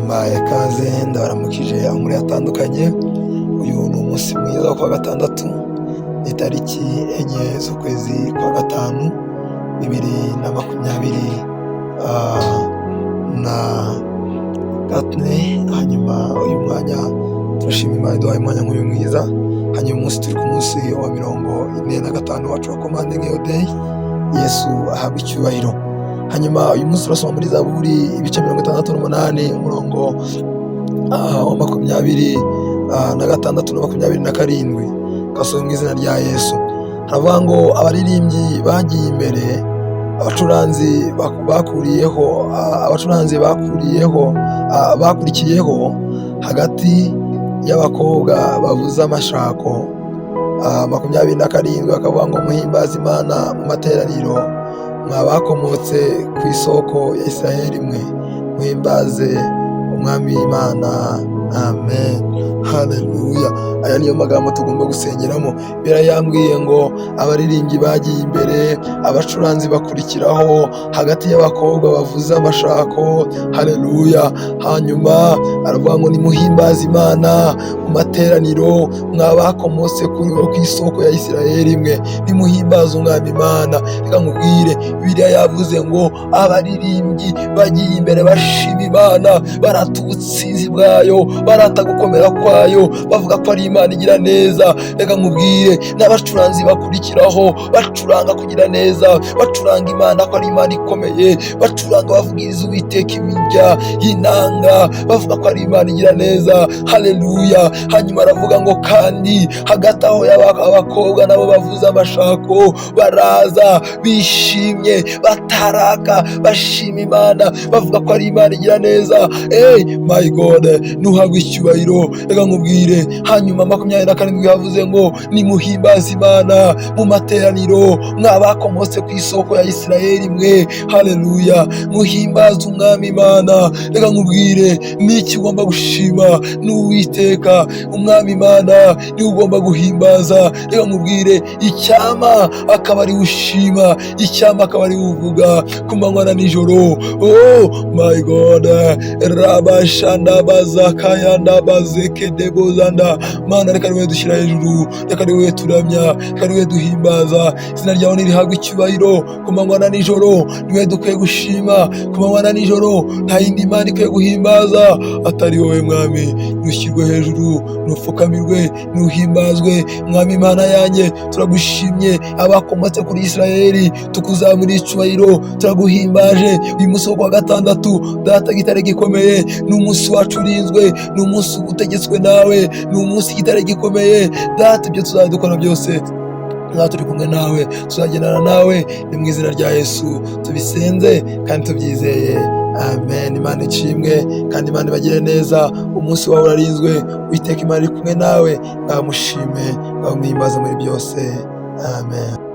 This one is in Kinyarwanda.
Mbaye kaze, ndabaramukije aho muri hatandukanye. Uyu ni umunsi mwiza wo kuwa gatandatu, ni tariki 4 z'ukwezi kwa gatanu 2024. Hanyuma uyu mwanya turashima Imana iduhaye umwanya nk'uyu mwiza. Hanyuma umunsi turi ku munsi wa 45 wacu wa Commanding Your Day. Yesu ahabwa icyubahiro. Hanyuma uyu munsi turasoma muri Zaburi ibice 68, umurongo wa 26 na 27. Kasome mu izina rya Yesu. Haravuga ngo: "Abaririmbyi bagiye imbere, abacuranzi bakuriyeho, abacuranzi bakuriyeho, bakurikiyeho, hagati y'abakobwa bavuza amashako." 27 bakavuga ngo: "Muhimbaze Imana mu materaniro, mwa bakomotse ku isoko ya Israheli mwe, muhimbaze Umwami Imana." Amen, haleluya. Aya niyo magambo tugomba gusengeramo. Yambwiye ngo abaririmbyi bagiye imbere, abacuranzi bakurikiraho, hagati y'abakobwa bavuze amashako. Haleluya. Hanyuma aravuga ngo: "Nimuhimbaze Imana mu materaniro, mwa bakomotse ku isoko ya Isirayeli mwe, nimuhimbaze Umwami Imana." Reka nkubwire, Bibiliya yavuze ngo abaririmbyi bagiye imbere bashima Imana, barata ubutsinzi bwayo, barata gukomera kwayo, bavuga ko ari Imana igira neza. Reka nkubwire, n'abacuranzi bakurikiraho, bacuranga kugira neza, bacuranga Imana ko ari Imana ikomeye, bacuranga bavugiriza Uwiteka imirya y'inanga, bavuga ko ari Imana igira neza. Haleluya. Hanyuma aravuga ngo kandi hagati aho abakobwa nabo bavuze amashako, baraza bishimye, bataraka, bashima Imana, bavuga ko ari Imana igira neza. Hey my God, nuhabwe icyubahiro. Reka nkubwire, hanyuma 27 yavuze ngo: "Nimuhimbaze Imana mu materaniro, mwabakomotse ku isoko ya Isirayeli mwe." Haleluya, muhimbaze Umwami Imana. Reka nkubwire, niki ugomba gushima? Ni Uwiteka Umwami Imana, niwe ugomba guhimbaza. Reka nkubwire, icyama akaba ari ushima, icyama akaba ari uvuga ku manywa na nijoro. Oh my God, rabashandabazakayandabazeke. Mana, reka niwe dushyira hejuru, reka niwe turamya, reka niwe duhimbaza. Izina ryawe nirihabwe icyubahiro ku manywa na nijoro. Niwe dukwiye gushima ku manywa na nijoro. Nta yindi Mana ikwiye guhimbaza atari wowe. Mwami, nushyirwe hejuru, nupfukamirwe, nuhimbazwe. Mwami Imana yanjye, turagushimye. Abakomotse kuri Isirayeli, tukuzamura icyubahiro, turaguhimbaje uyu munsi wo kuwa gatandatu. Data gitare gikomeye, ni umunsi wacu urinzwe, ni umunsi utegetswe nawe, ni umunsi gitare gikomeye. Data, ibyo tuzajya dukora byose tuzaba turi kumwe nawe, tuzagendana nawe. Ni mu izina rya Yesu tubisenze kandi tubyizeye, amen. Imana ishimwe kandi Imana ibagire neza. Umunsi wawe urarinzwe, Uwiteka Imana iri kumwe nawe. Ngamushime, ngamuhimbaze muri byose. Amen.